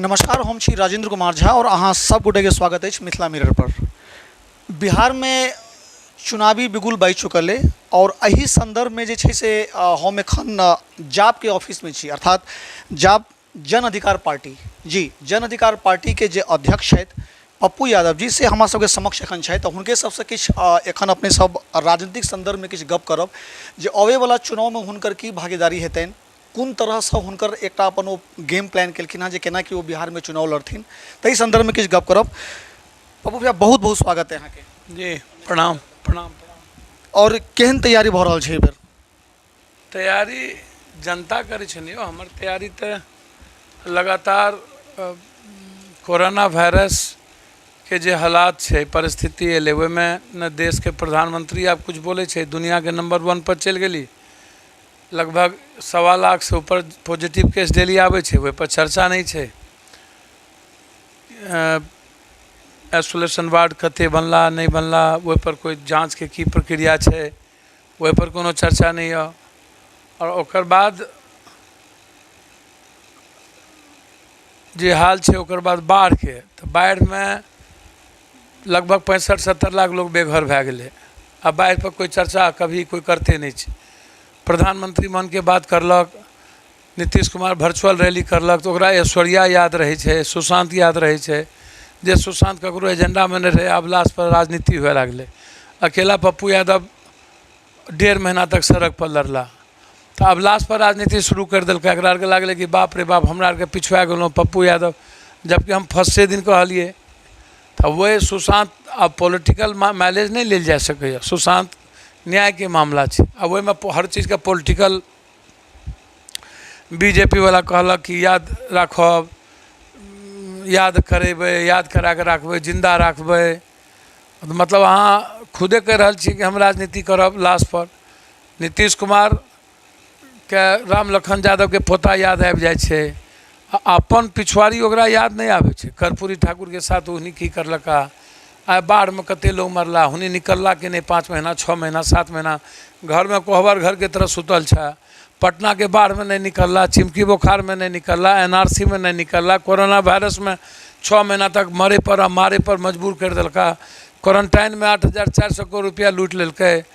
नमस्कार, हम छी राजेंद्र कुमार झा और अहाँ सब गोटे के स्वागत अछि मिथिला मिरर पर। बिहार में चुनावी बिगुल बाजि चुकल अइ और एहि संदर्भ में जे छै से हम एखन जाप के ऑफिस में छी, अर्थात जाप जन अधिकार पार्टी जी, जन अधिकार पार्टी के जे अध्यक्ष छथि पप्पू यादव जी, से हमरा सबके समक्ष एखन छथि। तऽ हुनके सबसँ किछु एखन अपने सब राजनीतिक संदर्भमे किछु गप करब जे अबैवला चुनावमे हुनकर की भागीदारी हेतनि, कोन तरहसँ हुनकर एकटा अपन ओ गेम प्लान केलखिन हँ जे केना कि ओ बिहारमे चुनाव लड़थिन, ताहि सन्दर्भमे किछु गप करब। पप्पू भैया, बहुत बहुत स्वागत है अहाँके। जी प्रणाम प्रणाम प्रणाम। आओर केहन तैयारी भऽ रहल छै एहिबेर? तैयारी जनता करै छै ने यौ, हमर तैयारी तऽ लगातार कोरोना वायरसके जे हालात छै, परिस्थिति एलै, ओहिमे ने देशके प्रधानमन्त्री आब किछु बोलै छै, दुनिआँके नम्बर वन पर चलि गेली, लगभग 1.25 लाखसँ ऊपर पॉजिटिव केस डेली आबै छै, ओहिपर चर्चा नहि छै। आइसोलेशन वार्ड कते बनला नहि बनला, ओहिपर कोइ जाँचके की प्रक्रिया छै, ओहिपर कोनो चर्चा नहि यऽ। आओर ओकर बाद जे हाल छै, ओकर बाद बाढ़िके, तऽ बाढ़िमे लगभग 65-70 लाख लोक बेघर भए गेलै आ बाढ़िपर कोइ चर्चा कभी कोइ करते नहि छै। प्रधानमन्त्री मनके बात करलक, नीतीश कुमार वर्चुअल रैली करलक, तऽ ओकरा ऐश्वर्या याद रहै छै, सुशान्त याद रहै छै, जे सुशान्त ककरो एजेंडामे नहि रहै, आब लाशपर राजनीति हुए लागलै। अकेला पप्पू यादव 1.5 महीना तक सड़कपर लड़ला, तऽ आब लाशपर राजनीति शुरू करि देलकै। एकरा आरके लागलै कि बाप रे बाप, हमरा आरके पिछुआ गेलहुँ पप्पू यादव, जबकि हम फर्स्टे दिन कहलियै। तऽ वही सुशान्त आब पॉलिटिकल माइलेज नहि लेल जा सकैए। सुशान्त न्यायके मामला छै, आ ओहिमे हर चीजके पॉलिटिकल बी जे पी वला कहलक कि याद राखब, याद करेबै, याद करा कऽ राखबै, जिन्दा राखबै। मतलब अहाँ खुदे कहि रहल छी कि हम राजनीति करब लाशपर। नीतीश कुमारके राम लखन यादवके पोता याद आबि जाइ छै, आ अपन पिछुआरी ओकरा याद नहि आबै छै। कर्पूरी ठाकुरके साथ ओहनी की करलका, आइ बाढ़िमे कते लोग मरला, हुनी निकलला कि नहि, 5 महीना 6 महीना 7 महीना घरमे कोहबर घरके तरह सुतल छै। पटनाके बाढ़िमे नहि निकलला, चिमकी बोखारमे नहि निकलला, एन आर सी मे नहि निकलला, कोरोना वायरसमे 6 महीना तक मरै पर आ मारै पर मजबूर करि देलका, क्वारंटाइनमे 8400 करोड़ रुपैआ लूटि लेलकै।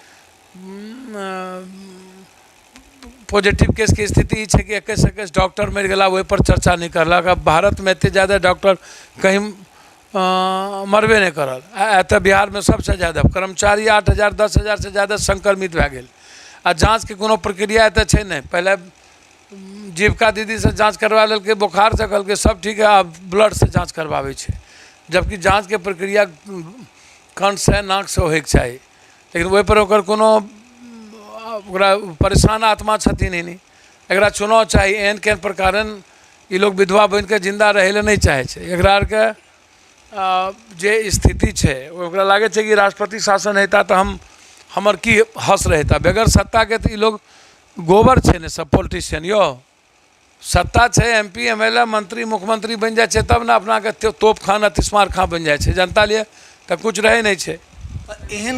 पॉजिटिव केसके स्थिति ई छै कि 21 21 डॉक्टर मरि गेला, ओहिपर चर्चा नहि करलक। आब भारतमे एतेक जादा डॉक्टर कहीं मरबे नहि करल, आ एतऽ बिहारमे सबसँ जादा कर्मचारी 8000 10,000सँ जादा संक्रमित भए गेल, आ जाँचके कोनो प्रक्रिया एतऽ छै नहि। पहिले जीविका दीदीसँ जाँच करबा लेलकै बोखारसँ, कहलकै सब ठीक है, आब ब्लडसँ जाँच करबाबै छै, जबकि जाँचके प्रक्रिया कंठसँ नाकसँ होइके चाही, लेकिन ओहिपर ओकर कोनो ओकरा परेशान आत्मा छथिन ही नहि। एकरा चुनाव चाही, एहन केहन प्रकारेण ई लोग विधवा बनिके जिन्दा रहै लए नहि चाहै छै। एकरा आरके जे स्थिति छै, ओकरा लागै छै कि राष्ट्रपति शासन हेता तऽ हम हमर की हस रहता। बगैर सत्ताके तऽ ई लोग गोबर छै ने सब पॉलिटिशियन यौ। सत्ता छै, M P M L A मंत्री मुख्यमंत्री बनि जाइ छै, तब ने अपनाके तोप खान आ तिस्मार खां बनि जाइ छै। जनता लिए तऽ किछु रहै नहि छै। तऽ एहन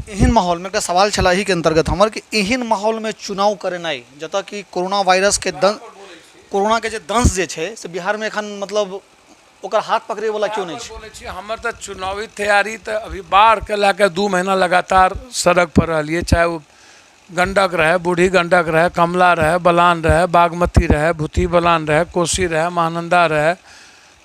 एहन माहौलमे एकटा सवाल छलै एहिके अन्तर्गत हमर कि एहन माहौलमे चुनाव करेनाइ, जतऽ कि कोरोना वायरसके दंश, कोरोनाके जे दंश जे छै से बिहारमे एखन मतलब ओकर हाथ पकड़ैवला केओ नहि छै। बोलै छी, हमर तऽ चुनावी तैयारी तऽ अभी बाढ़िके लए कऽ 2 महीना लगातार सड़कपर रहलियै, चाहे ओ गण्डक रहै, बूढ़ी गण्डक रहै, कमला रहै, बलान रहै, बागमती रहै, भूतही बलान रहै, कोसी रहै, महानन्दा रहै,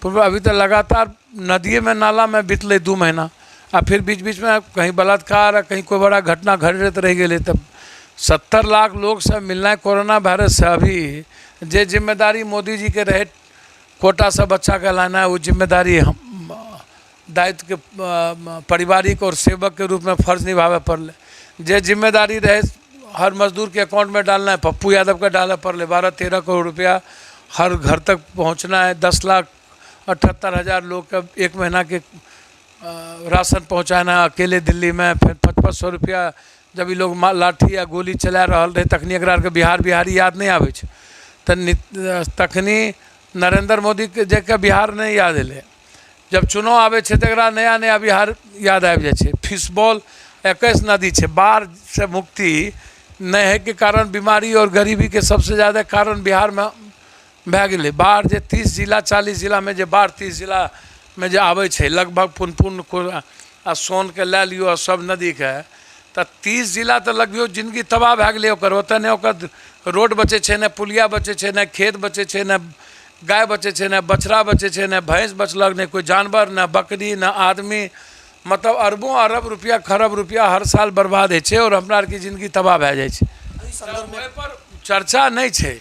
अभी तऽ लगातार नदिएमे नालामे बितलै 2 महीना। आ फिर बीच बीचमे कहीं बलात्कार आ कहीं कोइ बड़ा घटना घटैत रहि गेलै। तऽ 70 लाख लोकसँ मिलनाइ कोरोना वायरससँ अभी जे जिम्मेदारी मोदीजीके रहै कोटासँ बच्चाके लानाइ, ओ जिम्मेदारी हम दायित्वके पारिवारिक आओर सेवकके रूपमे फर्ज निभाबऽ पड़लै। जे जिम्मेदारी रहै हर मजदूरके अकाउंटमे डालनाइ, पप्पू यादवके डालऽ पड़लै। 12-13 करोड़ रुपया हर घर तक पहुँचनाइ, 10,78,000 लोकके एक महीनाके राशन पहुँचाना अकेले दिल्लीमे, फेर 5500 रुपया, जब ई लोग लाठी आ गोली चला रहल रहै तखनी एकरा आरके बिहार बिहारी याद नहि आबै छै। तऽ तखनी नरेन्द्र मोदीके जाके बिहार नहि याद एलै। जब चुनाव आबै छै तऽ एकरा नया नया बिहार याद आबि जाइ छै। फिशबॉल 21 नदी छै, बाढ़सँ मुक्ति नहि होइके कारण बीमारी आओर गरीबीके सबसँ ज्यादा कारण बिहारमे। भए गेलै। बाढ़ि जे 30 जिला 40 जिलामे जे बाढ़ि 30 जिलामे जे आबै छै, लगभग पुनपुन आ सोनके लए लियौ आ सब नदीके, तऽ 30 जिला तऽ लगियौ जिनगी तबाह भए गेलै ओकर। ओतऽ नहि ओकर रोड बचै छै, नहि पुलिया बचै छै, नहि खेत बचै छै, नहि गाय बचै छै, नहि बछड़ा बचै छै, नहि भैंस बचलक, नहि कोइ जानवर, नहि बकरी, नहि आदमी। मतलब अरबों अरब रुपया, खरब रुपया हर साल बर्बाद होइ छै आओर हमरा आरके जिनगी तबाह भए जाइ छै। एहि सन्दर्भमे ओहिपर चर्चा नहि छै।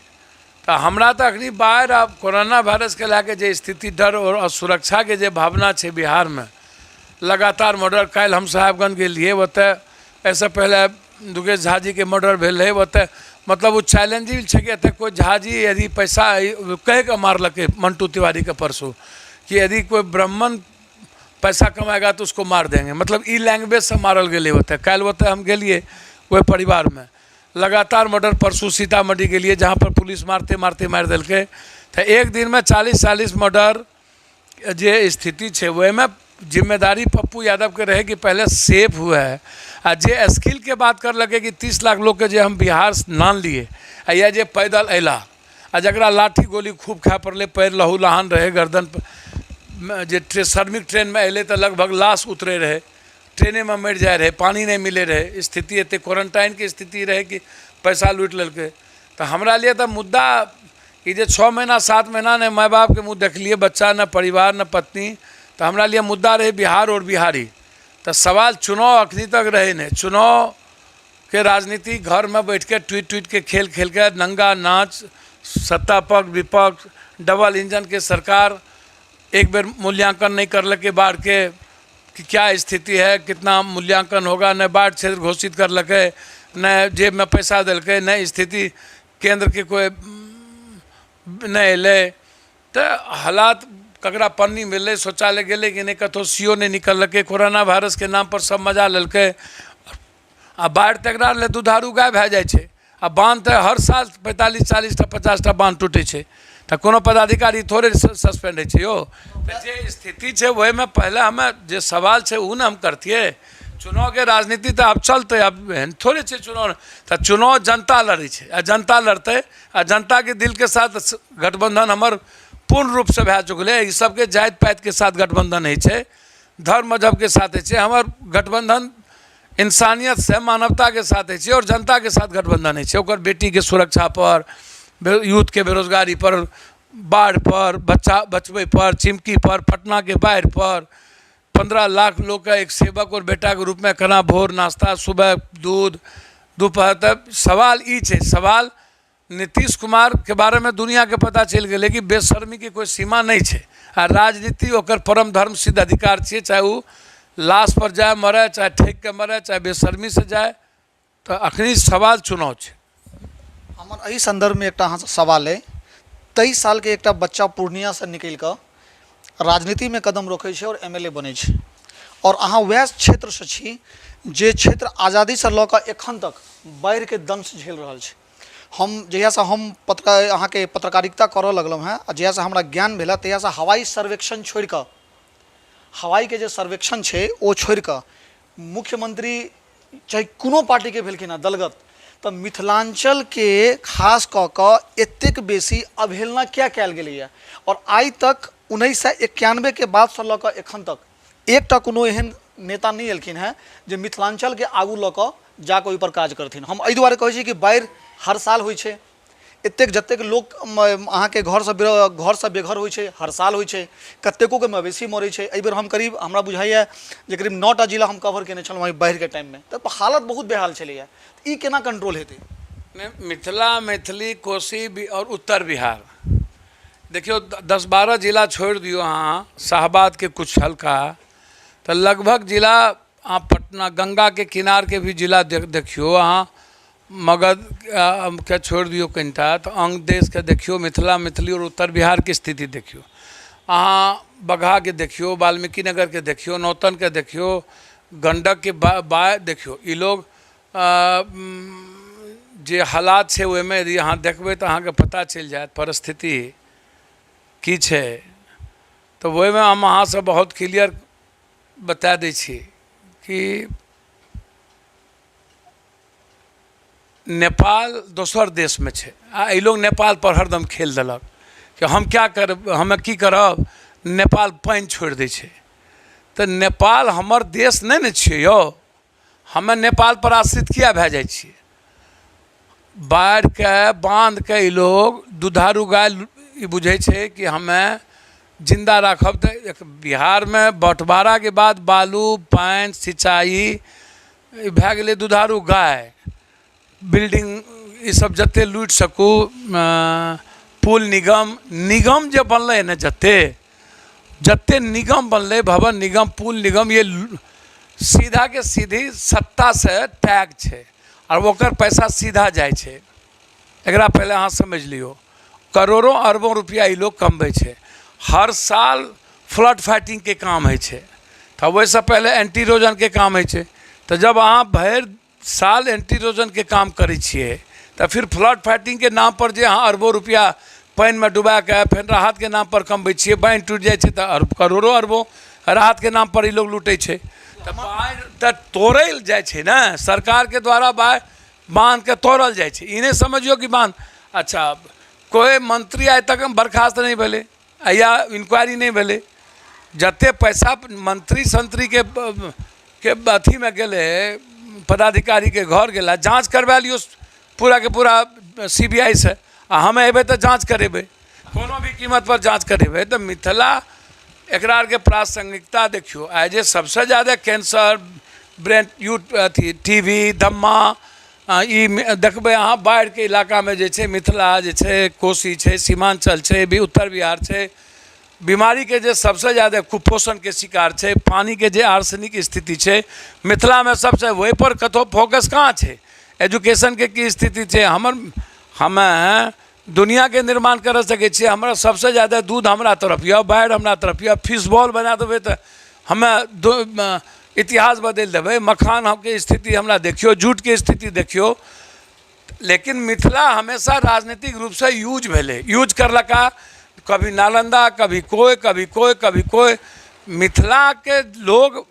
तऽ हमरा तऽ अखनी बाढ़ि आ कोरोना वायरसके लए कऽ जे स्थिति, डर आओर असुरक्षाके जे भावना छै बिहारमे, लगातार मर्डर। काल्हि हम साहेबगंज गेलियै, ओतऽ एहिसँ पहिले दुर्गेश झा जीके मर्डर भेल रहै ओतऽ। मतलब ओ चैलेंजिंग छै कि एतऽ कोइ झा जी यदि पैसा कहि कऽ मारलकै मंटू तिवारीके परसू कि यदि कोइ ब्राह्मण पैसा कमाएगा तो उसको मार देंगे, मतलब ई लैंग्वेजसँ मारल गेलै ओतऽ। काल्हि ओतऽ हम गेलियै ओहि परिवारमे लगातार मर्डर। परसू सीतामढ़ी गेलियै, जहाँ पर पुलिस मारते मारते मारि देलकै। तऽ एक दिनमे 40-40 मर्डर जे स्थिति छै, ओहिमे जिम्मेदारी पप्पू यादवके रहै कि पहिले सेफ हुए। आ जे स्किलके बात करलकै कि 30 लाख लोकके जे हम बिहार नानलियै, आ या जे पैदल अयला आ जकरा लाठी गोली खूब खाय पड़लै, पैर लहू लहान रहै, गर्दन जे श्रमिक ट्रेनमे अयलै तऽ लगभग लाश उतरै रहै, ट्रेनेमे मरि जाइ रहै, पानि नहि मिलै रहै, स्थिति एते क्वारंटाइनके स्थिति रहै कि पैसा लूटि लेलकै। तऽ हमरा लिए तऽ मुद्दा ई जे 6 महीना 7 महीना नहि माय बापके मुँह देखलियै, बच्चा ने परिवार ने पत्नी, तऽ हमरा लिए मुद्दा रहै बिहार आओर बिहारी। तऽ सवाल चुनाव अखनी तक रहै नहि। चुनावके राजनीति घरमे बैठके टूटि टूटिके खेल खेलके नङ्गा नाच, सत्ता पक्ष विपक्ष, डबल इंजनके सरकार एक बेर मूल्यांकन नहि करलकै बाढ़िके कि क्या स्थिति है, कितना मूल्यांकन होगा। नहि बाढ़ि क्षेत्र घोषित करलकै, नहि जेबमे पैसा देलकै, नहि स्थिति केन्द्रके कोइ नहि एलै। तऽ हालात ककरा पन्नी मिललै, शौचालय गेलै कि नहि, कतहु सी ओ नहि निकललकै। कोरोना वायरसके नामपर सब मजा लेलकै आ बाढ़ि तकरा लए दुधारू गाय भए जाइ छै। आ बान्ह तऽ हर साल 45 40टा 50टा बान्ह टूटै छै, तऽ कोनो पदाधिकारी थोड़े सस्पेंड होइ छै यौ। तऽ जे स्थिति छै ओहिमे पहिले हमे जे सवाल छै ओ ने हम करतियै। चुनावके राजनीति तऽ आब चलतै, आब एहन थोड़े छै चुनाव। तऽ चुनाव जनता लड़ै छै आ जनता लड़तै आ जनताके दिलके साथ गठबन्धन हमर पूर्ण रूपसँ भए चुकलै। ई सबके जाति पातिके साथ गठबन्धन होइ छै, धर्म मजहबके साथ होइ छै। हमर गठबन्धन इंसानियत से मानवताके साथ होइ छै आओर जनताके साथ गठबन्धन होइ छै। ओकर बेटीके सुरक्षा पर, यूथके बेरोजगारी पर, बाढ़ि पर, बच्चा बचबै पर, चिमकी पर, पटनाके बाढ़ि पर, 15 लाख लोकके एक सेवक आओर बेटाके रूपमे केना भोर नाश्ता, सुबह दूध, दोपहर। तऽ सवाल ई छै, सवाल नीतीश कुमारके बारेमे दुनिआँके पता चलि गेलै कि बेशर्मीके कोइ सीमा नहि छै आ राजनीति ओकर परम धर्म सिद्ध अधिकार छियै, चाहे ओ लाशपर जाय मरय, चाहे ठकि कऽ मरय, चाहे बेशर्मीसँ जाय। तऽ अखनी सवाल चुनाव छै। हमर एहि सन्दर्भमे एकटा अहाँसँ सवाल अइ। 23 सालके एकटा बच्चा पूर्णियासँ निकलि कऽ राजनीतिमे कदम रखै छै आओर एम एल ए बनै छै, आओर अहाँ वएह क्षेत्रसँ छी जे क्षेत्र आजादीसँ लऽ कऽ एखन तक बाढ़िके दंश झेल रहल छै। हम जहियासँ हम पत्रकार अहाँके पत्रकारिता करऽ लगलहुँ हेँ आ जहियासँ हमरा ज्ञान भेल हँ, तहियासँ हवाई सर्वेक्षण छोड़ि कऽ, हवाईके जे सर्वेक्षण छै ओ छोड़ि कऽ मुख्यमंत्री चाहे कोनो पार्टीके भेलखिन हँ दलगत, तऽ मिथिलाञ्चलके खास कऽ कऽ एतेक बेसी अवहेलना किया कयल गेलैए? आओर आइ तक 1991के बादसँ लऽ कऽ एखन तक एकटा कोनो एहन नेता नहि एलखिन हेँ जे मिथिलाञ्चलके आगू लऽ कऽ जाकऽ ओहिपर काज करथिन। हम एहि दुआरे कहै छी कि बाढ़ि हर साल होइ छै, एतेक जतेक लोक अहाँके घरसँ घरसँ बेघर होइ छै, हर साल होइ छै, कतेकोके मवेशी मरै छै। एहिबेर हम करीब, हमरा बुझाइए जे करीब 9टा जिला हम कवर केने छलहुँ एहि बाढ़िके टाइममे, तऽ हालत बहुत बेहाल छलैए। ई केना कंट्रोल हेतै? नहि, मिथिला, मैथिली, कोसी आओर उत्तर बिहार देखियौ, 10-12 जिला छोड़ि दियौ अहाँ, शाहबादके किछु हल्का, तऽ लगभग जिला अहाँ पटना गङ्गाके किनारके भी जिला देखियौ, अहाँ मगध के छोड़ि दियौ कनिटा, तऽ अङ्ग देशके देखियौ, मिथिला, मैथिली आओर उत्तर बिहारके स्थिति देखियौ, अहाँ बगहाके देखियौ, वाल्मीकि नगरके देखियौ, नौतनके देखियौ, गण्डकके बाढ़ि देखियौ। ई लोग जे हालात छै ओहिमे यदि अहाँ देखबै तऽ अहाँके पता चलि जायत परिस्थिति की छै। तऽ ओहिमे हम अहाँसँ बहुत क्लियर बता दै छी कि नेपाल दोसर देशमे छै आ एहि लोग नेपाल पर हरदम खेल देलक। कि हम क्या करब, हमे की करब, नेपाल पानि छोड़ि दै छै। तऽ नेपाल हमर देश नहि ने छियै यौ, हमे नेपाल पर आश्रित किया भए जाइ छियै? बाढ़िके बाँधके ई लोग दुधारू गाय ई बुझै छै कि हमे जिन्दा राखब। तऽ एक बिहारमे बँटवाराके बाद बालू पानि सिंचाइ ई भए गेलै दुधारू गाय, बिल्डिंग ई सब जते लूटि सकू, पुल निगम, निगम जे बनलै ने, जते जते निगम बनलै, भवन निगम, पुल निगम, ये सीधाके सीधी सत्तासँ टैग छै आओर ओकर पैसा सीधा जाइ छै। एकरा पहिले अहाँ समझि लियौ, करोड़ों अरबों रुपैआ ई लोग कमबै छै। हर साल फ्लड फाइटिंगके काम होइ छै, तऽ ओहिसँ पहिले एंटी इरोजनके काम होइ छै। तऽ जब अहाँ भरि साल एंटी इरोजनके काम करै छियै, तऽ फिर फ्लड फाइटिंगके नाम पर जे अहाँ अरबो रुपैआ पानिमे डुबाके फेर राहतके नाम पर कमबै छियै, बान्हि टूटि जाइ छै तऽ करोड़ो अरबो राहतके नाम पर ई लोग लूटै छै। तऽ बाढ़ि तऽ तोड़ै लए जाइ छै ने, सरकारके द्वारा बाढ़ि बान्हके तोड़ल जाइ छै। ई नहि समझियौ कि बान्ह, अच्छा कोइ मंत्री आइ तक बर्खास्त नहि भेलै या इंक्वायरी नहि भेलै। जते पैसा मंत्री संत्रीके के अथीमे गेलै, पदाधिकारीके घर गेला, जाँच करबा लियौ पूराके पूरा CBI से, आ हम अयबै तऽ जाँच करेबै, कोनो भी कीमत पर जाँच करेबै। तऽ मिथिला एकरा आरके प्रासंगिकता देखियौ, आइ जे सबसँ ज्यादा कैंसर, ब्रेन यू अथी टी बी, दम्मा, ई देखबै अहाँ बाढ़िके इलाकामे जे छै मिथिला जे छै, कोसी छै, सीमांचल छै, भी उत्तर बिहार छै, बीमारीके जे सबसँ ज्यादा कुपोषणके शिकार छै, पानिके जे आर्सेनिक स्थिति छै मिथिलामे सबसँ, ओहिपर कतहु फोकस कहाँ छै? एजुकेशनके की स्थिति छै? हमर हमे दुनिआके निर्माण करि सकै छियै, हमरा सबसँ ज्यादा दूध हमरा तरफ यऽ, बाढ़ि हमरा तरफ यऽ, फिश बॉल बना देबै तऽ हमे इतिहास बदलि देबै। मखानके स्थिति हमरा देखियौ, जूटके स्थिति देखियौ। लेकिन मिथिला हमेशा राजनीतिक रूपसँ यूज भेलै, यूज करलका कभी नालन्दा, कभी कोइ, कभी कोइ, कभी कोइ। मिथिलाके लोग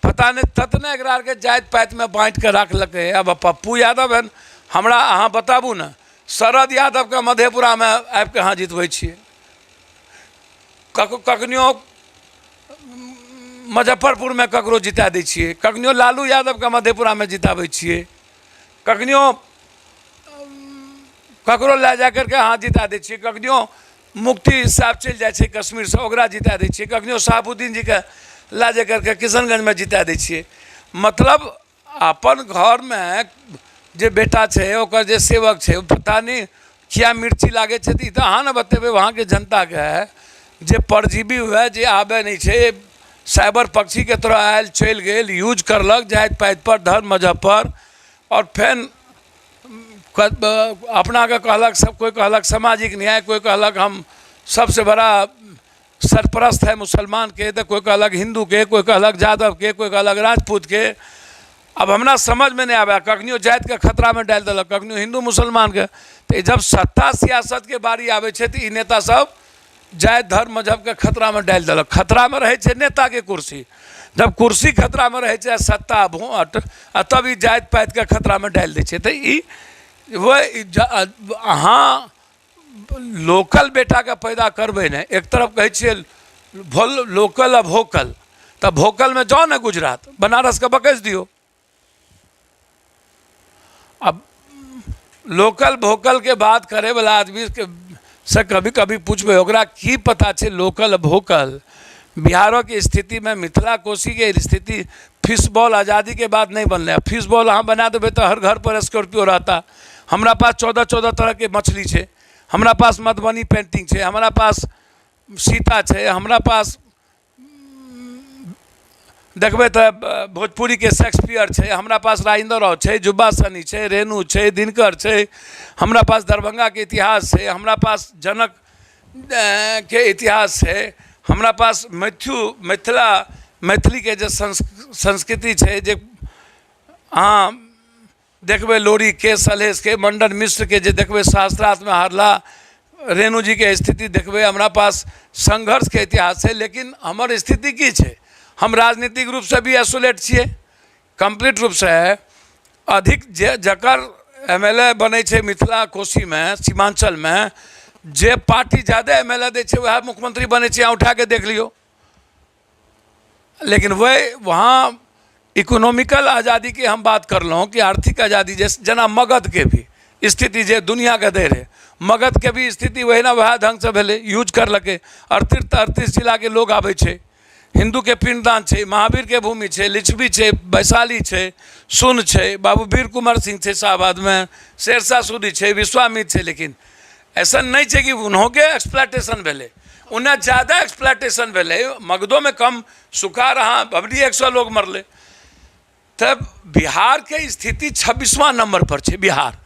पता नहि ततने एकरा आरके जाति पातिमे बाँटिके राखलकै। अब पप्पू यादव हन, हमरा अहाँ बताबू ने, शरद यादवके मधेपुरामे आबिके अहाँ जितबै छियै, कखनियो मुजफ्फरपुरमे ककरो जिता दै छियै, कखनियो लालू यादवके मधेपुरामे जिताबै छियै, कखनियो ककरो लए जा करके अहाँ जिता दै छियै, कखनियो मुफ्ती साहब चलि जाइ छै कश्मीरसँ ओकरा जिता दै छियै, कखनियो शहाबुद्दीन जीके लए जा करके किशनगंजमे जिता दै छियै। मतलब अपन घरमे जे बेटा छै, ओकर जे सेवक छै, ओ पता नहि किया मिर्ची लागै छै। तऽ ई तऽ अहाँ ने बतेबै वहाँके जनताके, जे परजीवी हुए, जे आबै नहि छै, साइबर पक्षीके तरह आयल चलि गेल, यूज करलक जाति पाति पर, धर्म मजहब पर, आओर फेर अपनाके कहलक सब कोइ, कहलक सामाजिक न्याय, कोइ कहलक हम सबसे बड़ा सरपरस्त है मुसलमानके, तऽ कोइ कहलक हिन्दूके, कोइ कहलक यादवके, कोइ कहलक राजपूतके। आब हमरा समझमे नहि आबै, कखनियो जातिके खतरामे डालि देलक, कखनियो हिन्दू मुसलमानके। तऽ जब सत्ता सियासतके बारी आबै छै तऽ ई नेता सब जाति धर्म मजहबके खतरामे डालि देलक। खतरामे रहै छै नेताके कुर्सी, जब कुर्सी खतरामे रहै छै सत्ता भोट, आ तब ई जाति पातिके खतरामे डालि दै छै। तऽ ई वही अहाँ लोकल बेटाके पैदा करबै ने। एक तरफ कहै छियै भोल लोकल आ भोकल, तऽ भोकलमे जाउ ने गुजरात बनारसके बकसि दियौ। अब लोकल भोकलके बात करैवला आदमीके से कभी कभी पुछबै, ओकरा की पता छै लोकल भोकल? बिहारक स्थितिमे मिथिला कोसीके स्थिति फिश बॉल आजादीके बाद नहि बनलै। फिश बॉल अहाँ बना देबै तऽ हर घर पर स्कॉर्पियो रहता। हमरा पास 14 14 तरहके मछली छै, हमरा पास मधुबनी पेन्टिंग छै, हमरा पास सीता छै, हमरा पास देखबै तऽ भोजपुरीके शेक्सपियर छै, हमरा पास राजेन्द्र राव छै, जुब्बा सनी छै, रेणु छै, दिनकर छै, हमरा पास दरभंगाके इतिहास छै, हमरा पास जनक के इतिहास छै, हमरा पास मैथ्यू मिथिला मैथिलीके जे संस्कृति छै, जे अहाँ देखबै लोरीके, सलहेशके, मण्डन मिश्रके जे देखबै शास्त्रार्थमे हारला, रेणुजीके स्थिति देखबै, हमरा पास संघर्षके इतिहास छै। लेकिन हमर स्थिति की छै? हम राजनीतिक रूपसँ भी आइसोलेट छियै कम्प्लीट रूपसँ। अधिक जे जकर MLA बनै छै मिथिला कोसीमे, सीमांचलमे, जे पार्टी जादे एम एल ए दै छै वएह मुख्यमंत्री बनै छै। अहाँ उठा कऽ देख लियौ। लेकिन वह वहाँ इकोनॉमिकल आज़ादी के हम बात करलहुँ कि आर्थिक आज़ादी, जे जेना मगधके भी स्थिति जे दुनिआके दै रहै, मगधके भी स्थिति ओहिना वएह ढङ्गसँ भेलै। यूज करलकै, 38 जिलाके लोग आबै छै, हिन्दूके पिण्डदान छै, महावीरके भूमि छै, लिच्छवी छै, वैशाली छै, सुन छै, बाबू वीर कुमार सिंह छै शाहबादमे, शेरशाह सूरी छै, विश्वामित्र छै। लेकिन अइसन नहि छै कि उन्होके एक्सप्लाइटेशन भेलै, ओन्ने जादा एक्सप्लाइटेशन भेलै, मगधोमे कम। सुखाड़ अहाँ बबरी 100 लोग मरलै। तऽ बिहारके स्थिति 26वां नम्बर पर छै बिहार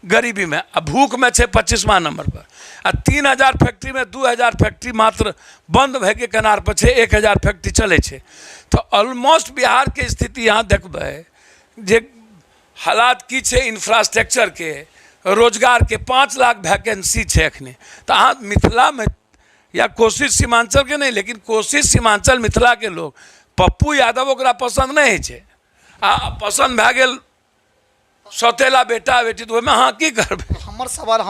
गरीबीमे, आ भूखमे छै 25वां नम्बर पर, आ 3000 फैक्ट्रीमे 2000 फैक्ट्री मात्र बन्द भएके कनार पर छै, 1000 फैक्ट्री चलै छै। तऽ ऑलमोस्ट बिहारके स्थिति अहाँ देखबै जे हालात की छै इन्फ्रास्ट्रक्चरके, रोजगारके, 5 लाख वैकेंसी छै एखने। तऽ अहाँ मिथिलामे या कोशी सीमांचलके नहि, लेकिन कोशी सीमांचल मिथिलाके लोक पप्पू यादव ओकरा पसन्द नहि होइ छै, आ पसन्द भए गेल सौतेला बेटा बेटी, तऽ ओहिमे अहाँ की करबै? हमर सवाल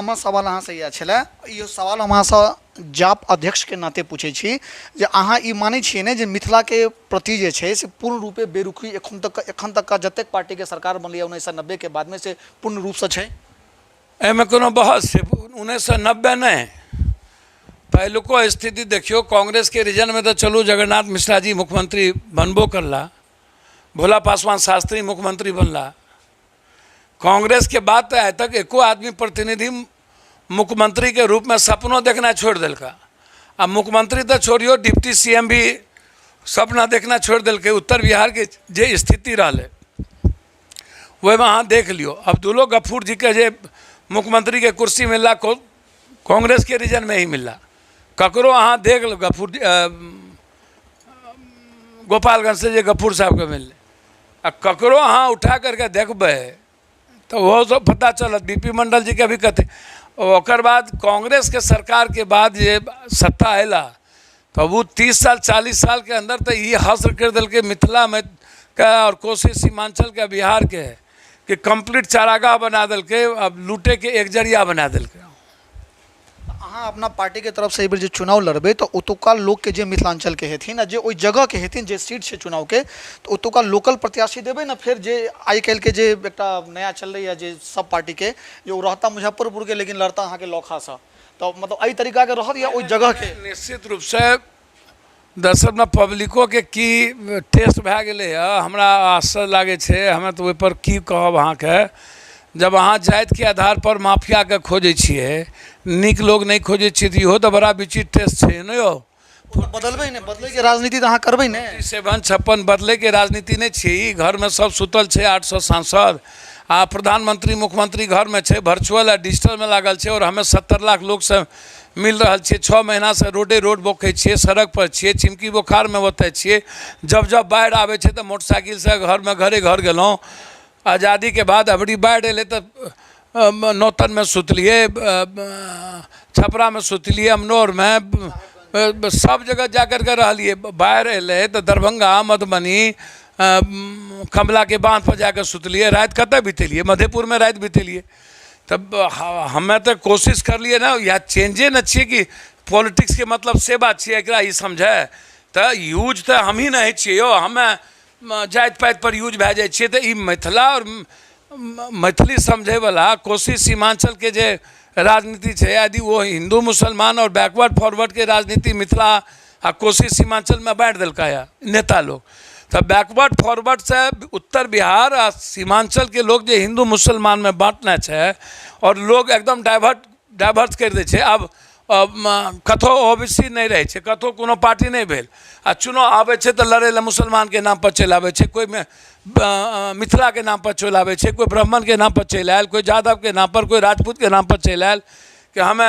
अहाँसँ इएह छलै। इहो सवाल हम अहाँसँ जाप अध्यक्षके नाते पूछै छी जे अहाँ ई मानै छियै ने जे मिथिलाके प्रति जे छै से पूर्ण रूपे बेरुखी एखन तक जतेक पार्टीके सरकार बनलैए 1990के बादमे से पूर्ण रूपसँ छै? एहिमे कोनो बहस छै? 1990 नहि, पहिलुको स्थिति देखियौ। कांग्रेसके रीजनमे तऽ चलू जगन्नाथ मिश्रा जी मुख्यमंत्री बनबो करला, भोला पासवान शास्त्री मुख्यमंत्री बनला। कांग्रेसके बाद तऽ आइ तक एको आदमी प्रतिनिधि मुख्यमंत्रीके रूपमे सपनो देखनाइ छोड़ि देलका। आ मुख्यमंत्री तऽ छोड़ियौ, डिप्टी सी एम भी सपना देखना छोड़ि देलकै। उत्तर बिहारके जे स्थिति रहलै, ओहिमे अहाँ देख लियौ, अब्दुलो गफूर जीके जे मुख्यमंत्रीके कुर्सी मिलला, कांग्रेसके रीजनमे ही मिलला। ककरो अहाँ देख लू, गफूर गोपालगंज से जे गफूर साहबके मिललै, आ ककरो अहाँ उठा करके देखबै तऽ ओहो सब पता चलत। बी पी मंडल जीके भी कते। ओकर बाद कांग्रेसके सरकारके बाद जे सत्ता अयला, तऽ ओ 30 साल 40 सालके अन्दर तऽ ई हश्र करि देलकै मिथिलामे के आओर कोशी सीमांचलके, बिहारके, कि कम्प्लीट चारागाह बना देलकै, आब लूटेके एक जरिया बना देलकै। अहाँ अपना पार्टीके तरफसँ एहि बेर जे चुनाव लड़बै, तऽ ओतुका लोकके जे मिथिलाञ्चलके हेथिन आ जे ओहि जगहके हेथिन, जे सीट छै चुनावके, तऽ ओतुका लोकल प्रत्याशी देबै ने? फेर जे आइ काल्हिके जे एकटा नया चललैए जे सब पार्टीके जे ओ रहता मुजफ्फरपुरके लेकिन लड़ता अहाँके लौखासँ, तऽ मतलब एहि तरीकाके रहत या ओहि जगहके? निश्चित रूपसँ। दरअसलमे पब्लिकोके की टेस्ट भए गेलै हँ, हमरा आश्चर्य लागै छै। हमे तऽ ओहिपर की कहब अहाँके, जब अहाँ जातिके आधारपर माफियाके खोजै छियै, नीक लोग नहि खोजै छियै, तऽ इहो तऽ बड़ा विचित्र टेस्ट छै ने यौ। बदलबै ने, बदलैके राजनीति तऽ अहाँ करबै ने? 7 56 बदलैके राजनीति नहि छियै ई। घरमे सब सुतल छै, 800 सांसद आ प्रधानमंत्री मुख्यमंत्री घरमे छै, वर्चुअल आ डिजिटलमे लागल छै, आओर हमे 70 लाख लोकसँ मिल रहल छियै। 6 महीनासँ रोडे रोड बोखै छियै, सड़क पर छियै, चिमकी बोखारमे ओतऽ छियै। जब जब बाढ़ि आबै छै तऽ मोटरसाइकिलसँ घरमे घरे घर गेलहुँ। आजादीके बाद अबरी बाढ़ि एलै तऽ नौतनमे सुतलियै, छपरामे सुतलियै, अमनौरमे, सब जगह जा करके रहलियै। बाढ़ि एलै तऽ दरभंगा, मधुबनी, कमलाके बाँधपर जाके सुतलियै। राति कतऽ बितेलियै? मधेपुरमे राति बितेलियै। तब हमे तऽ कोशिश करलियै ने, या चेंजे ने छियै कि पॉलिटिक्सके मतलब से बात छियै। एकरा ई समझै तऽ यूज तऽ हमही नहि होइ छियै यौ, हमे जाति पाति पर यूज भए जाइ छियै। तऽ ई मिथिला आओर मैथिली समझैवला कोशी सीमांचलके जे राजनीति छै, यदि ओ हिन्दू मुसलमान आओर बैकवर्ड फॉरवर्डके राजनीति मिथिला आ कोशी सीमांचलमे बाँटि देलकै यऽ नेता लोग, तऽ बैकवर्ड फॉरवर्डसँ उत्तर बिहार आ सीमांचलके लोग जे हिन्दू मुसलमानमे बाँटने छै आओर लोग एकदम डाइवर्ट करि दै छै। आब कतहु ओ बी सी नहि रहै छै, कतहु कोनो पार्टी नहि भेल, आ चुनाव आबै छै तऽ लड़ै लए मुसलमानके नामपर चलि आबै छै, कोइमे मिथिलाके नामपर चलि आबै छै, कोइ ब्राह्मणके नामपर चलि आयल, कोइ यादवके नामपर, कोइ राजपूतके नामपर चलि आयल कि हमे,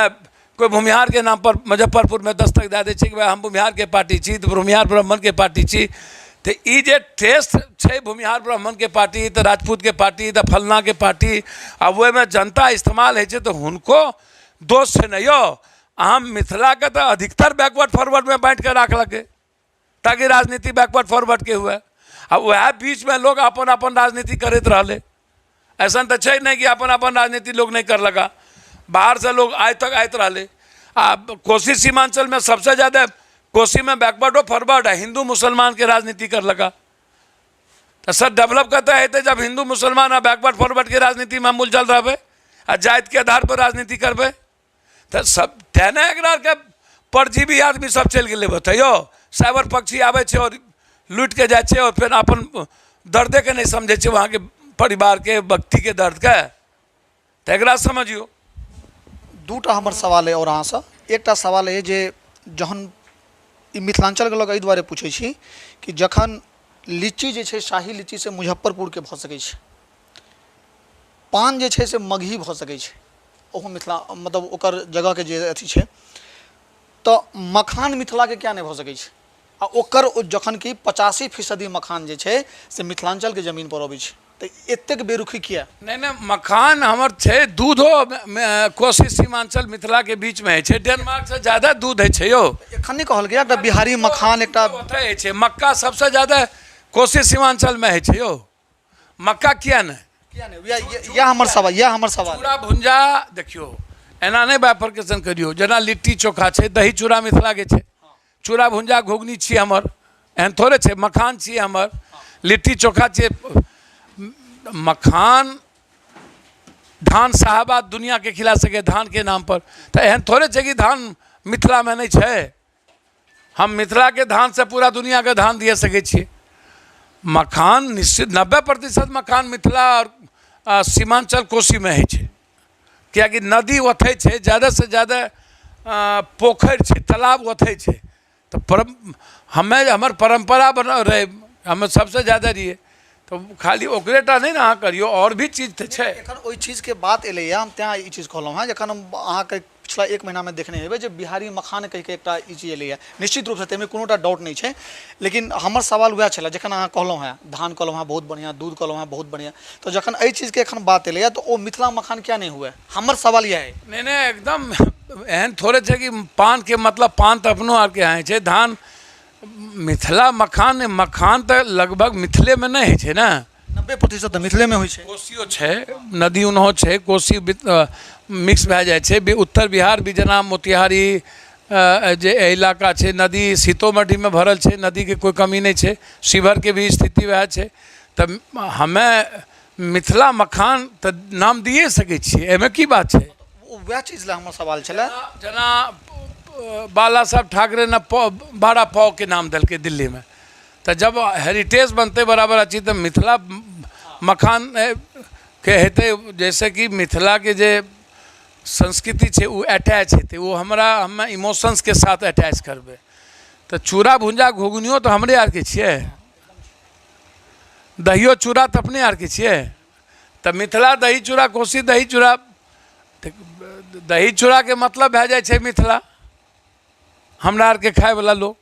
कोइ भूमिहारके नामपर मुजफ्फरपुरमे दस्तक दए दै छै कि भाइ हम भूमिहारके पार्टी छी, तऽ भूमिहार ब्राह्मणके पार्टी छी। तऽ ई जे टेस्ट छै, भूमिहार ब्राह्मणके पार्टी तऽ राजपूतके पार्टी तऽ फलनाके पार्टी, आ ओहिमे जनता इस्तेमाल होइ छै, तऽ हुनको दोष छै ने यौ? अहाँ मिथिलाके तऽ अधिकतर बैकवर्ड फॉरवर्डमे बाँटिके राखलकै ताकि राजनीति बैकवर्ड फॉरवर्डके हुए, आ वएह बीचमे लोग अपन अपन राजनीति करैत रहलै। अइसन तऽ छै नहि कि अपन अपन राजनीति लोग नहि करलका। बाहरसँ लोग आइ तक आइत रहलै। आ कोसी सीमांचलमे सबसँ ज्यादा कोसीमे बैकवर्डो फॉरवर्ड आ हिन्दू मुसलमानके राजनीति करलका। तऽ सर डेवलप कतऽ हेतै जब हिन्दू मुसलमान आ बैकवर्ड फॉरवर्डके राजनीतिमे हम उलझल रहबै आ जातिके आधार पर राजनीति करबै? तऽ सब तेँ ने एकरा आरके परजीवी आदमी सब चलि गेलै। बतैयौ, साइबर पक्षी आबै छै आओर लुटिके जाइ छै आओर फेर अपन दर्देके नहि समझै छै, वहाँके परिवारके व्यक्तिके दर्दके। तऽ एकरा समझियौ। दूटा हमर सवाल अइ आओर अहाँसँ। एकटा सवाल अइ जे जहन ई मिथिलाञ्चलके लऽ कऽ एहि दुआरे पूछै छी कि जखन लीची जे छै शाही लीची से मुजफ्फरपुरके भऽ सकै छै, पान जे छै से मगही भऽ सकै छै, ओहो मिथिला मतलब ओकर जगहके जे अथी छै, तऽ मखान मिथिलाके किया नहि भऽ सकै छै? आ ओकर जखन कि 85% मखान जे छै से मिथिलाञ्चलके जमीनपर अबै छै, तऽ एतेक बेरुखी किया? नहि नहि, मखान हमर छै। दूधो कोसी सीमांचल मिथिलाके बीचमे होइ छै। डेनमार्कसँ ज्यादा दूध होइ छै यौ। एखन नहि कहल गया एकटा बिहारी मखान एकटा ओतऽ होइ छै। मक्का सबसँ ज्यादा कोसी सीमांचलमे होइ छै यौ। मक्का किया नहि? किया नहि, इएह हमर सवाल, इएह हमर सवाल। चूड़ा भुंजा देखियौ, एना नहि बाइफर्केशन करियौ। जेना लिट्टी चोखा छै, दही चूड़ा मिथिलाके छै, चूड़ा भुंजा घुघनी छियै हमर, एहन थोड़े छै। मखान छियै हमर, लिट्टी चोखा छियै। मखान धान साहबा दुनिआँके खिला सकै धानके नामपर, तऽ एहन थोड़े छै कि धान मिथिलामे नहि छै। हम मिथिलाके धानसँ पूरा दुनिआँके धान दिअ सकै छियै। मखान निश्चित 90% मखान मिथिला आओर सीमांचल कोसीमे होइ छै, किएकि नदी ओतहि छै, जादासँ जादा पोखरि छै, तालाब ओतहि छै। तऽ परम हमे हमर परम्परा बनल रहै, हमे सबसँ जादा रहियै। तऽ खाली ओकरे टा नहि ने अहाँ करियौ, आओर भी चीज तऽ छै। एखन ओहि चीजके बात एलैए, हम तेँ ई चीज कहलहुँ हेँ। जखन हम अहाँके पिछला एक महीनामे देखने हेबै जे बिहारी मखान कहिके एकटा ई चीज एलैए, निश्चित रूपसँ ताहिमे कोनो टा डाउट नहि छै। लेकिन हमर सवाल वएह छलए, जखन अहाँ कहलहुँ हेँ धान कहलहुँ हेँ बहुत बढ़िआँ, दूध कहलहुँ हेँ बहुत बढ़िआँ, तऽ जखन एहि चीजके एखन बात एलैए तऽ ओ मिथिला मखान किया नहि हुए? हमर सवाल इएह अइ। नहि नहि, एकदम एहन थोड़े छै कि पानके मतलब पान तऽ अपनो आरके यहाँ होइ छै। धान मिथिला मखान, मखान तऽ लगभग मिथिलेमे नहि होइ छै ने। 90% तऽ मिथिलेमे होइ छै। कोसियो छै, नदी ओनहो छै, कोसी मिक्स भए जाइ छै। उत्तर बिहार भी जेना मोतिहारी जे इलाका छै, नदी सीतोमढ़ीमे भरल छै, नदीके कोइ कमी नहि छै। शिवहरके भी स्थिति वएह छै। तऽ हमे मिथिला मखान तऽ नाम दिए सकै छियै, एहिमे की बात छै? ओ वएह चीज लए हमर सवाल छलै। जेना बाला साहब ठाकरे ने बाड़ा पावके नाम देलकै दिल्लीमे, तऽ जब हेरिटेज बनतै बराबर अथी तऽ मिथिला मखान के हेतै। जैसे कि मिथिलाके जे संस्कृति छै ओ अटैच हेतै, ओ हमरा हमे इमोशंसके साथ अटैच करबै। तऽ चूड़ा भुंजा घुघनियो तऽ हमरे आरके छियै, दहियो चूड़ा तऽ अपने आरके छियै। तऽ मिथिला दही चूड़ा, कोसी दही चूड़ा, दही चूड़ाके मतलब भए जाइ छै मिथिला, हमरा आरके खायवला लोक।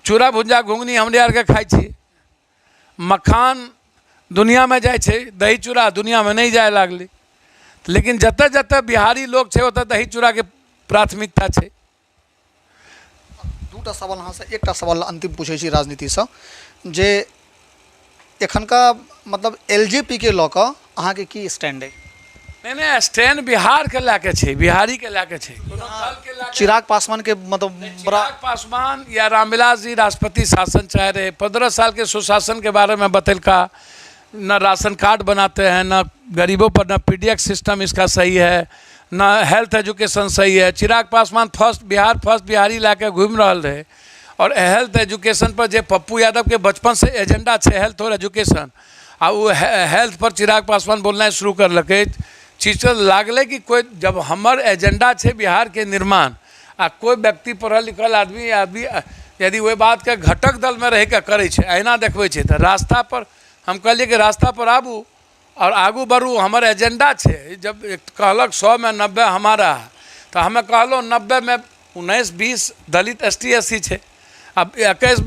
चूड़ा भुजा घुघनी हमरे आरके खाइ छी। मखान दुनिआँमे जाइ छै, दही चूड़ा दुनिआँमे नहि जाय लागलै। लेकिन जतऽ जतऽ बिहारी लोक छै ओतऽ दही चूड़ाके प्राथमिकता छै। दूटा सवाल अहाँसँ, एकटा सवाल अन्तिम पूछै छी राजनीतिसँ, जे एखनका मतलब एल जे पी के लऽ कऽ अहाँके की स्टैंड अइ? नहि नहि, स्टैंड बिहारके लए कऽ छै, बिहारीके लए कऽ छै। चिराग पासवानके मतलब बड़ा चिराग पासवान या रामविलास जी राष्ट्रपति शासन चाहे रहे, 15 साल के सुशासन के बारे में बतलका। न राशन कार्ड बनाते हैं, न गरीबों पर, न पी डी एक्स सिस्टम इसका सही है, न हेल्थ एजुकेशन सही है। चिराग पासवान फर्स्ट बिहार फर्स्ट बिहारी लए कऽ घुमि रहल रहै आओर हेल्थ एजुकेशन पर जे पप्पू यादवके बचपनसँ एजेंडा छै हेल्थ आओर एजुकेशन, आ ओ हेल्थ पर चिराग पासवान बोलनाइ शुरू करलकै। चीज लागलै कि कोइ जब हमर एजेंडा छै बिहारके निर्माण आ कोइ व्यक्ति पढ़ल लिखल आदमी आदमी यदि ओहि बातके घटक दलमे रहिके करै छै, अहिना देखबै छै, तऽ रास्ता पर हम कहलियै कि रास्ता पर आबू आओर आगू बढ़ू, हमर एजेंडा छै। जब कहलक 100मे 90 हमारा है, तऽ हमे कहलहुँ 90मे 19 20 दलित एस टी एस सी छै, आब 21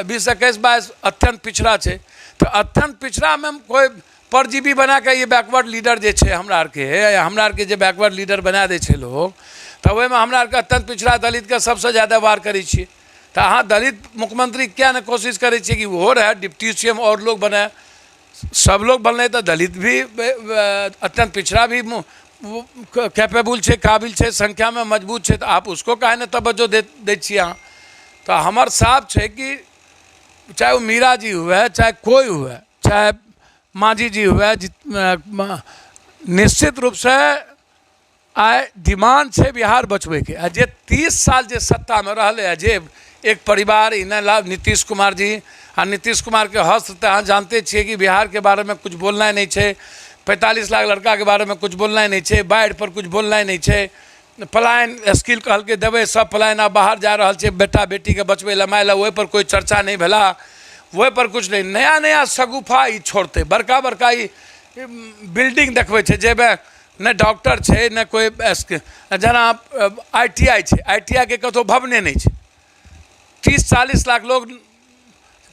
20 21 22 अत्यन्त पिछड़ा छै। तऽ अत्यन्त पिछड़ामे कोइ परजीवी बनाके ई बैकवर्ड लीडर जे छै हमरा आरके जे बैकवर्ड लीडर बना दै छै लोग, तऽ ओहिमे हमरा आरके अत्यन्त पिछड़ा दलितके सबसँ ज्यादा वार करै छियै। तऽ अहाँ दलित मुख्यमंत्री किया नहि कोशिश करै छियै कि ओहो रहए डिप्टी सी एम आओर लोग बने? सब लोग बनलै तऽ दलित भी, अत्यन्त पिछड़ा भी कैपेबुल छै, काबिल छै, संख्यामे मजबूत छै, तऽ आप उसको काहे नहि तवज्जो दे दै छियै अहाँ? तऽ हमर साफ छै कि चाहे ओ मीरा जी हुए, चाहे कोइ हुए, चाहे माँझी जी हुए, निश्चित रूपसँ आइ डिमांड छै बिहार बचबैके। आ जे 30 साल जे सत्तामे रहलै, आ जे एक परिवार इने लाभ नीतीश कुमार जी, आ नीतीश कुमारके हस्र तऽ अहाँ जानते छियै कि बिहारके बारेमे किछु बोलनाइ नहि छै, 45 लाख लड़काके बारेमे किछु बोलनाइ नहि छै, बाढ़िपर किछु बोलनाइ नहि छै, पलायन स्किल कहलकै देबै, सब पलायन आब बाहर जा रहल छै बेटा बेटीके बचबै लए माय लए, ओहिपर कोइ चर्चा नहि भेला, ओहिपर किछु नहि। नया नया शगुफा ई छोड़तै, बड़का बड़का ई बिल्डिंग देखबै छै जाहिमे नहि डॉक्टर छै, नहि कोइ, जेना I T I छै, I T I के कतहु भवने नहि छै। 30-40 लाख लोग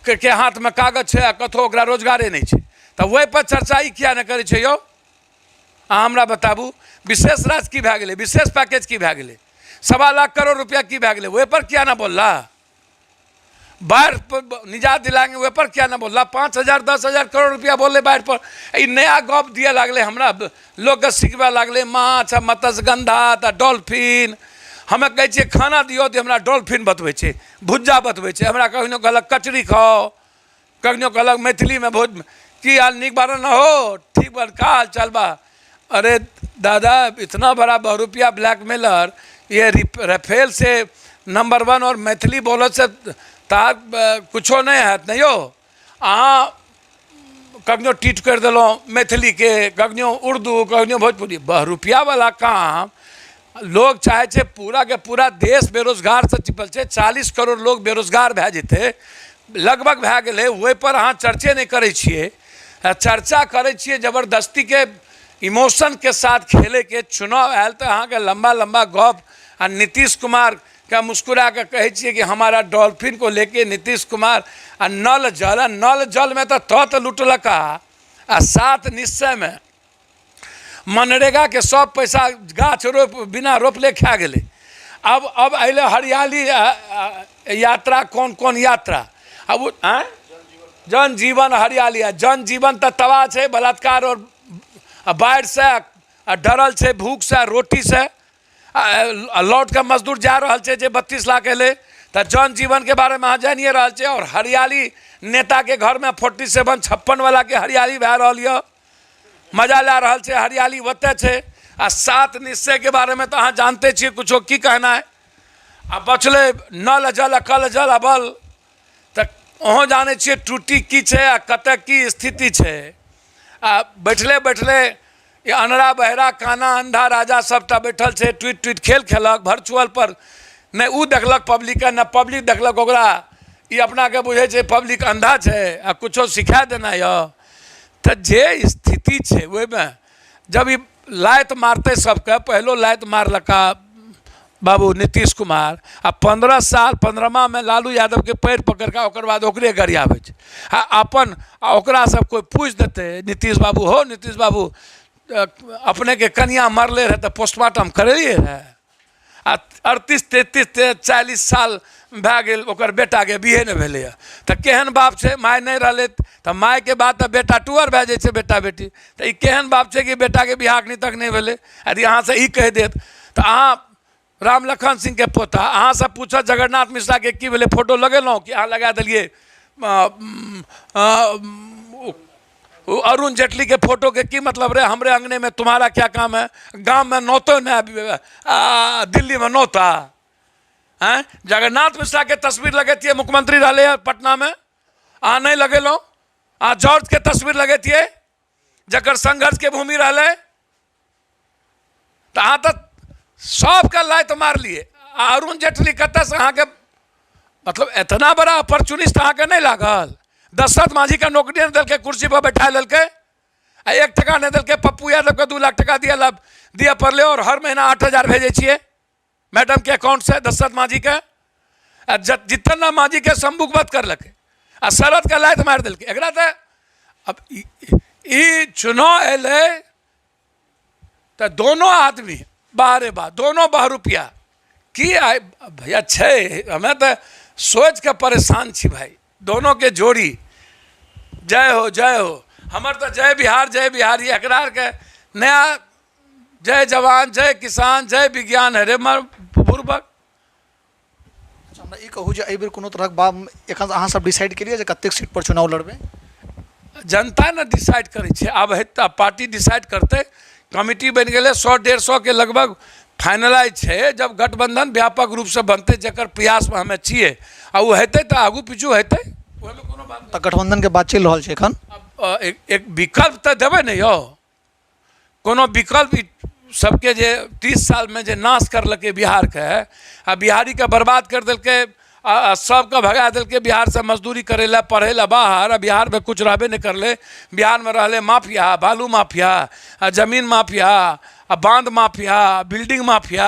के हाथमे कागज छै आ कतहु ओकरा रोजगारे नहि छै, तऽ ओहिपर चर्चा ई किया नहि करै छै यौ? अहाँ हमरा बताबू, विशेष राशि की भए गेलै, विशेष पैकेज की भए गेलै, 1.25 लाख करोड़ रुपया की भए गेलै, ओहिपर किया नहि बोलला? बाढ़ि पर निजात दिलाएंगे, ओहिपर किया नहि बोलला? 5,000 10,000 करोड़ रुपया बोललै बाढ़ि पर। ई नया गप दिअ लागलै, हमरा लोकके सिखबै लागलै माछ आ मत्स्यगंधा तऽ डॉल्फिन। हमे कहै छियै खाना दियौ तऽ हमरा डॉल्फिन बतबै छै, भुज्जा बतबै छै। हमरा कखनो कहलक कचरी खाउ, कखनो कहलक मैथिलीमे भोज की हाल नीक बारह न हो ठीक बार का हाल चाल बा। अरे दादा, इतना बड़ा बहुरुपया ब्लैकमेलर, ये रफेल से नंबर 1 और मैथिली बोलत से तार कुछो नहीं हैत नहीं यौ। अहाँ कखनो टीट करि देलहुँ मैथिलीके, कखनो उर्दू, कखनो भोजपुरी। बहरूपियावला काम लोग चाहै छै, पूरा के पूरा देश बेरोजगारसँ चिपल छै, 40 करोड़ लोग बेरोजगार भए जेतै, लगभग भए गेलै, ओहिपर अहाँ चर्चे नहि करै छियै। आ चर्चा करै छियै जबरदस्तीके इमोशनके साथ खेलैके। चुनाव आयल तऽ अहाँके लम्बा लम्बा गप, आ नीतीश कुमारके मुस्कुरा कऽ कहै छियै कि हमारा डॉल्फिन को लेके नीतीश कुमार आ नल जल, आ नल जलमे तऽ तत लुटलका, आ सात निश्चयमे मनरेगाके सब पैसा गाछ रोप बिना रोपले खा गेलै। अब अयलै हरियाली यात्रा, कोन कोन यात्रा आब आँय जन जीवन हरियाली, आ जन जीवन तऽ तबाह छै बलात्कार आओर बाढ़िसँ, आ डरल छै भूखसँ रोटीसँ, आ लौट कऽ मजदूर जा रहल छै जे 32 लाख एलै। तऽ जन जीवनके बारेमे अहाँ जानिए रहल छियै। आओर हरियाली नेताके घरमे 47 56 वलाके हरियाली भए रहल यऽ, मजा लए रहल छै, हरियाली ओतऽ छै। आ सात निश्चयके बारेमे तऽ अहाँ जानते छियै कुछो की कहना है। आ बचलै नल जल कल जल आ बल, तऽ अहूँ जानै छियै त्रुटि की छै आ कतऽ की स्थिति छै। आ बैठले बैठले ई अनरा बहरा काना अन्धा राजा सबटा बैठल छै, टूटि टूटि खेल खेलक वर्चुअल पर, नहि ओ देखलक पब्लिकके, नहि पब्लिक देखलक ओकरा। ई अपनाके बुझै छै पब्लिक अन्धा छै आ कुछो सिखा देना यऽ। तऽ जे स्थिति छै ओहिमे जब ई लात मारतै सबके, पहिलो लात मारलका बाबू नीतीश कुमार, आ 15 साल पन्द्रहमामे लालू यादवके पैर पकड़ि कऽ ओकर बाद ओकरे गरियाबै छै। आ अपन आ ओकरा सब कोइ पूछि देतै, नीतीश बाबू हो नीतीश बाबू, अपनेके कनिआँ मरलै रहए तऽ पोस्टमार्टम करेलियै रहए? आ 38 33 40 साल भए गेल ओकर बेटाके बिहे नहि भेलैए, तऽ केहन बाप छै? माय नहि रहलै तऽ मायके बाद तऽ बेटा टुअर भए जाइ छै बेटा बेटी, तऽ ई केहन बाप छै कि बेटाके बियाह अखनी तक नहि भेलै? यदि अहाँसँ ई कहि देत तऽ अहाँ राम लखन सिंहके पोता, अहाँसँ पूछत जगन्नाथ मिश्राके की भेलै, फोटो लगेलहुँ कि अहाँ लगा देलियै ओ अरुण जेटली के फोटो के की मतलब रे, हमरे अंगने में तुम्हारा क्या काम है, गाम में नौतो ने आ दिल्ली में नौता हैं। जगन्नाथ मिश्रा के तस्वीर लगेतियै, मुख्यमंत्री रहले है पटना में, अहाँ नहीं लगेलहुँ। अहाँ जॉर्ज के तस्वीर लगेतियै जकर संघर्ष के भूमि रहलै, तऽ अहाँ तऽ सबके लात मारलियै। आ अरुण जेटली कतऽसँ अहाँके मतलब एतना बड़ा अपॉर्चुनिस्ट अहाँके नहि लागल? दशरथ मांझीके नौकरी नहि देलकै, कुर्सी पर बैठा लेलकै आ 1 टका नहि देलकै। पप्पू यादवके 2 लाख टका दिअ दिअ पड़लै और हर महीना 8,000 भेजै छियै मैडमके अकाउंटसँ दशरथ मांझीके। आ जितन राम मांझीके शंभुक वध करलकै आ शरदके लात मारि देलकै। एकरा तऽ अब ई चुनाव एलै तऽ दोनो आदमी बाहरे बा, दोनो बहरूपिया की आइ भैया छै। हमे तऽ सोचिके परेशान छी भाई, दोनोके जोड़ी जय हो जय हो। हमर तऽ जय बिहार जय बिहार। एकरा आरके नया जय जवान जय किसान जय विज्ञान। अरे मार बुड़बक। अच्छा, हमरा ई कहू जे एहिबेर कोनो तरहक बा एखन अहाँ सब डिसाइड केलियै जे कतेक सीट पर चुनाव लड़बै? जनता ने डिसाइड करै छै, आब हेतै पार्टी डिसाइड करतै। कमिटी बनि गेलै, 100-150 के लगभग फाइनलाइज छै। जब गठबंधन व्यापक रूपसँ बनतै, जकर प्रयासमे हमे छियै, आ ओ हेतै तऽ आगू पीछू हेतै, ओहिमे कोनो बात। तऽ गठबंधनके बात चलि रहल छै एखन? एक विकल्प तऽ देबै ने यौ, कोनो विकल्प सबके जे 30 सालमे जे नाश करलकै बिहारके आ बिहारीके बर्बाद करि देलकै आ सबके भगा देलकै बिहारसँ मजदूरी करै लए, पढ़ै लए बाहर, आ बिहारमे किछु रहबे नहि करलै। बिहारमे रहलै माफिया, बालू माफिया आ जमीन माफिया आ बाँध माफिया, बिल्डिंग माफिया,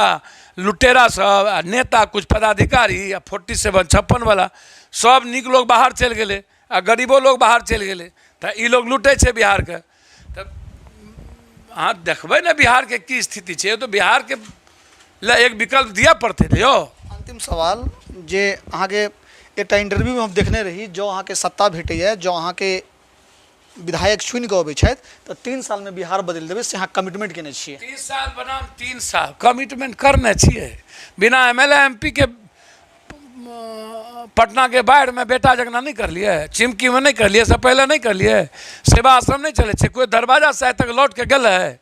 लुटेरा सब आ नेता, किछु पदाधिकारी आ 47 56वला सब। नीक लोग बाहर चलि गेलै आ गरीबो लोग बाहर चलि गेलै, तऽ ई लोग लूटै छै बिहारके। तऽ अहाँ देखबै ने बिहारके की स्थिति छै, तऽ बिहारके लए एक विकल्प दिअ पड़तै ने यौ। अंतिम सवाल जे अहाँके एकटा इंटरव्यूमे हम देखने रही, जँ अहाँके सत्ता भेटैए, जँ अहाँके विधायक चुनि कऽ अबै छथि, तऽ 3 सालमे बिहार बदलि देबै, से अहाँ कमिटमेंट केने छियै। 30 साल बनाम 3 साल कमिटमेंट करने छियै। बिना M L A M P के पटनाके बाढ़िमे बेटा जकना नहि करलियै, चिमकीमे नहि करलियै, से पहिले नहि करलियै, सेवा आश्रम नहि चलै छै, कोइ दरवाजासँ आइ तक लौट कऽ गेलै?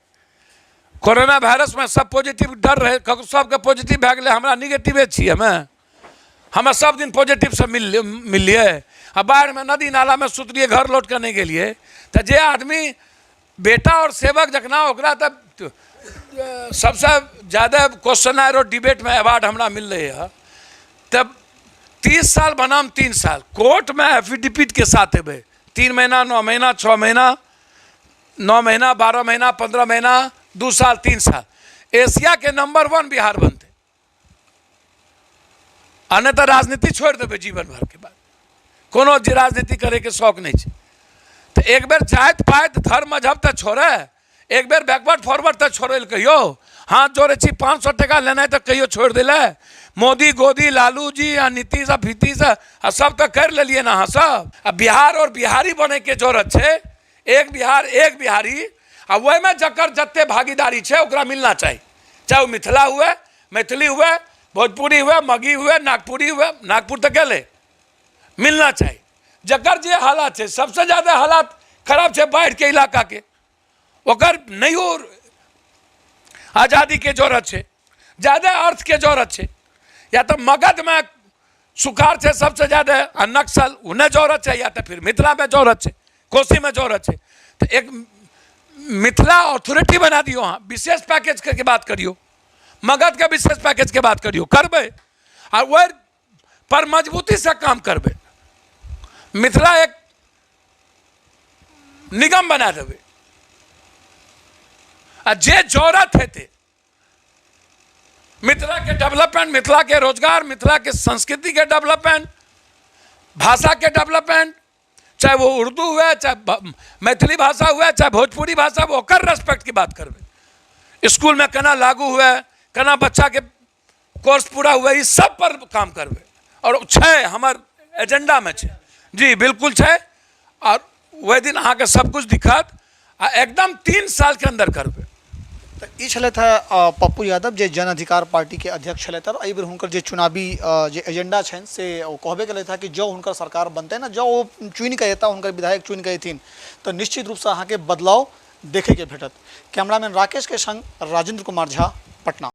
कोरोना वायरसमे सब पॉजिटिव, डर रहै, सबके पॉजिटिव भए गेलै, हमरा निगेटिवे छियै। हमे सब दिन पॉजिटिवसँ मिललियै आ बाढ़िमे नदी नालामे सुतलियै, घर लौट कऽ नहि गेलियै। तऽ जे आदमी बेटा आओर सेवक जखना, ओकरा तऽ सबसँ ज्यादा क्वेश्चन आर डिबेटमे अवार्ड हमरा मिललै हँ। तब 30 साल बनाम 3 साल, कोर्टमे एफिडेविटके साथ एबै। 3 महीना, 9 महीना, 6 महीना, 9 महीना, 12 महीना, 15 महीना, 2 साल, 3 साल, एशियाके नंबर 1 बिहार बनतै। आ नहि तऽ राजनीति छोड़ि देबै जीवन भरके बाद, कोनो जे राजनीति करैके शौक नहि छै। तऽ एक बेर जाति पाति धर्म मजहब तऽ छोड़े, एक बेर बैकवर्ड फॉरवर्ड तऽ छोड़ै लए कहियौ। हाथ जोड़ै छी, 500 टाका लेनाइ तऽ कहियो छोड़ि देलै। मोदी गोदी लालू जी आ नीतीश आ फीतीश आ सब तऽ करि लेलियै ने अहाँ सब। आ बिहार आओर बिहारी बनैके जरूरत छै, एक बिहार एक बिहारी, आ ओहिमे जकर जते भागीदारी छै ओकरा मिलना चाही, चाहे ओ मिथिला हुए, मैथिली हुए, भोजपुरी हुए, मगही हुए, नागपुरी हुए, नागपुर तऽ गेलै, मिलना चाही जकर जे हालात छै। सबसे ज्यादा हालात खराब छै बाढ़िके इलाकाके, ओकर नहियो आजादीके जरूरत छै, ज्यादा अर्थके जरूरत छै। या तऽ मगधमे सुखाड़ छै सबसे ज्यादा आ नक्सल ओन्ने जरूरत छै, या तऽ फिर मिथिलामे जरूरत छै, कोसीमे जरूरत छै। तऽ एक मिथिला अथॉरिटी बना दियौ अहाँ, विशेष पैकेज के बात करियौ, मगधके विशेष पैकेजके बात करियौ, करबै आ ओहि पर मजबूतीसँ काम करबै। मिथिला एक निगम बना देबै आ जे जरूरत हेतै मिथिलाके डेवलपमेंट, मिथिलाके रोजगार, मिथिलाके संस्कृतिके डेवलपमेंट, भाषाके डेवलपमेंट, चाहे वो उर्दू हुए, चाहे मैथिली भाषा हुए, चाहे भोजपुरी भाषा हुए, ओकर रेस्पेक्टके बात करबै। स्कूलमे केना लागू हुए, केना बच्चाके कोर्स पूरा हुए, ई सब पर काम करबै। आओर छै, हमर एजेंडामे छै जी, बिल्कुल छै। आओर ओहि दिन अहाँके सब कुछ दिखत आ एकदम 3 सालके अन्दर करबै। तऽ ई छलथि हँ पप्पू यादव, जे जन अधिकार पार्टीके अध्यक्ष छलथि हँ। एहि बेर हुनकर जे चुनावी जे एजेंडा छनि से ओ कहबे केलथि हँ कि जँ हुनकर सरकार बनतनि आ जँ ओ चुनि कऽ एता, हुनकर विधायक चुनि कऽ एथिन, तऽ निश्चित रूपसँ अहाँके बदलाव देखैके भेटत। कैमरामैन राकेशके संग राजेंद्र कुमार झा, पटना।